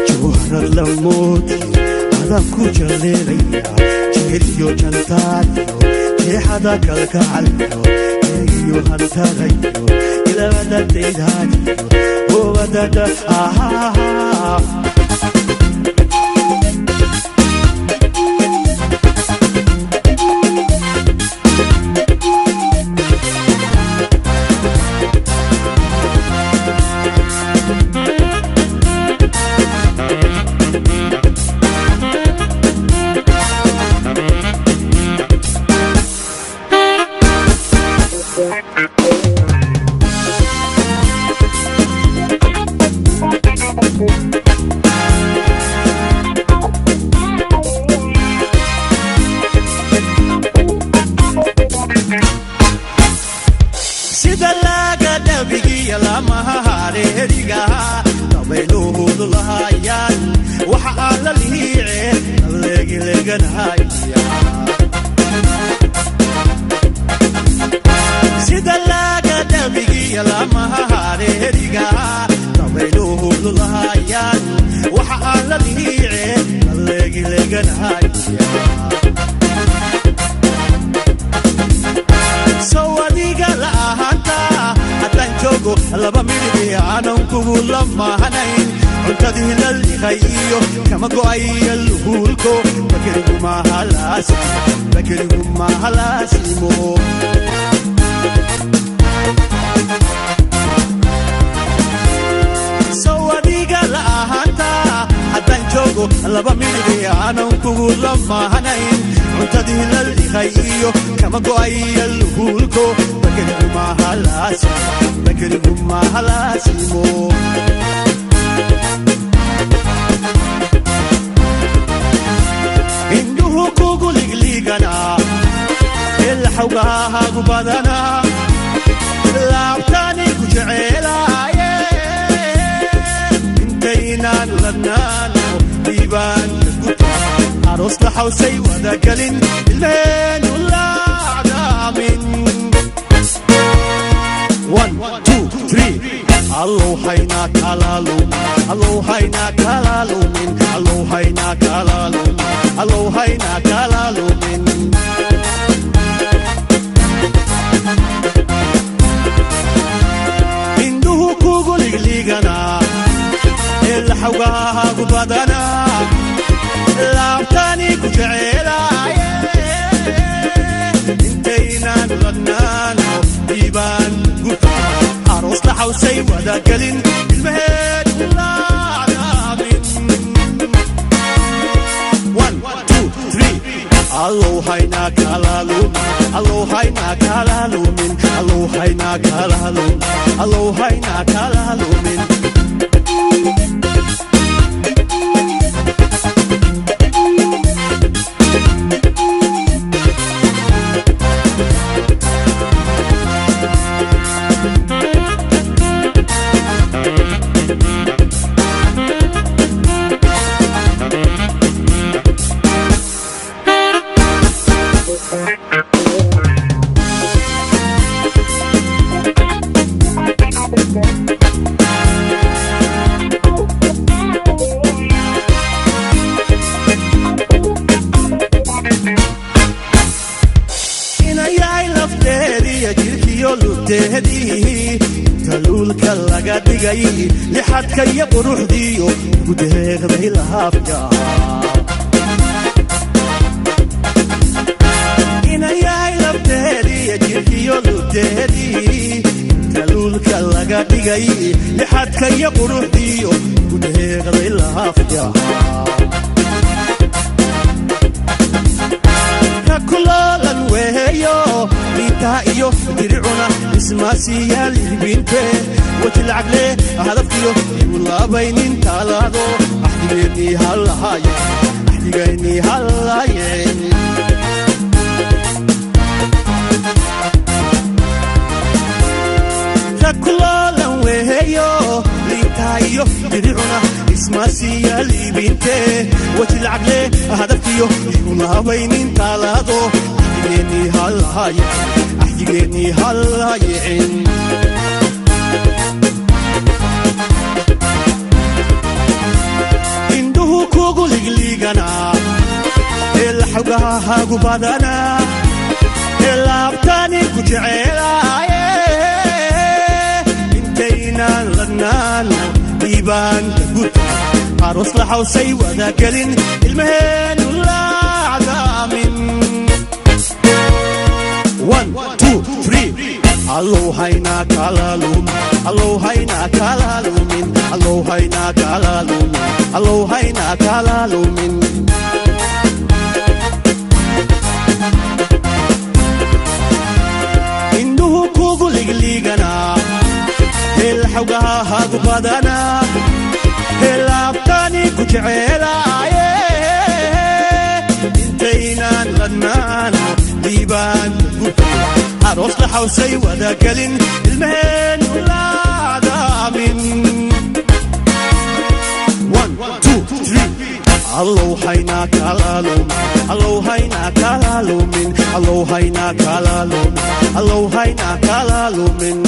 Jawharad la moodi adaan ku jaleelaya, jeeriyo jantaaliyo jeexada kalgacaliyo eegiyo hantadayo ilabadadaydaadiyo owadada ahaa. Sida laaga dhabigiya lamaha hareeriga dabayluhudu lahayaan, waxa aan la liiceen leegileeganhaya. Sida laaga dhabigiya lamaha hareeriga dabayluhudu lahayaan, waxa aan la liiceen leegileeganhaya. Sow adiga la ahaanta haddaan joogo laba midhib aanan kugu lamahanayn, cuntadii la liqay iyo kama go'ayo luhuulko, bakerigu mahalaasimo. Sow adiga la ahaanta haddaan joogo laba midhib aanan kugu lamahanayn, cuntadii la liqay iyo kama go'ayo luhuulko, bakerigu mahalaasimo. Indhuhu kugu ligliiganaa, ilxawgahaagu badanaa, laabtani ku jeceelaaye, intaynaan ladnaano diibaanka guta aroos la xawsay wadagelin ilmeenu laacdaamin. 1 2 3. Allow hayna kala lumin, allow hayna kala lumin, allow hayna kala lumin, allow hayna kala lumin. Indhuhu kugu ligliiganaa, ilxawgahaagu badanaa, laabtani ku jeceelaaye, intaynaan ladnaano diibaan guta aroos la xawsay wadagelin ilmaheed laacdaamin. 1 2 3. Allow hayna kala lumin, allow hayna kala lumin, allow hayna kala lumin, allow hayna kala lumin. Inayahay lafteediya jirkiyo lugteedii taluulka laga dhigay, lixadka iyo quruxdiiyo gudeeqday laafya. Inayahay lafteediya jirkiyo lugteedii taluulka laga dhigay, lixadka iyo quruxdiiyo gudeeqday laafya. Kuloolan weeyo liintaa iyo diricuna ismaasiyaal ihbinte, waji lacagle hadafkiyo igu taalaado, axdigeennii hallahaaye, axdigeennii hallaayeen. Kuloolan weeyo liintaa iyo diricuna ismaasiyaal iibinte, waji lacagle hadafkiyo igu laabaynin taalaado, Axdigeennii hallahayicin, axdigeennii hallayicin. Indhuhu kugu ligliiganaa, ee laxawgaha hagu badanaa, ee laabtani ku jeceelaaye. Intaynaan ladnaano diibaanka guta, aroos la xawsay wadagelin, ilmaheenu laacdaamin. 1 2 3. Allow hayna kala lumin, allow hayna kala lumin, allow hayna kala lumin, allow hayna kala lumin. Indhuhu kugu ligliiganaa, heelxawgaha hagu badanaa, heelaabtani ku jeceelaaye. Intaynaan ladnaano diibaanka guta, aroos la xawsay wadagelin, ilmaheenu laacdaamin. 1 2 3. Allow hayna kala lumin, allow hayna kala lumin, allow hayna kala lumin, allow hayna kala lumin.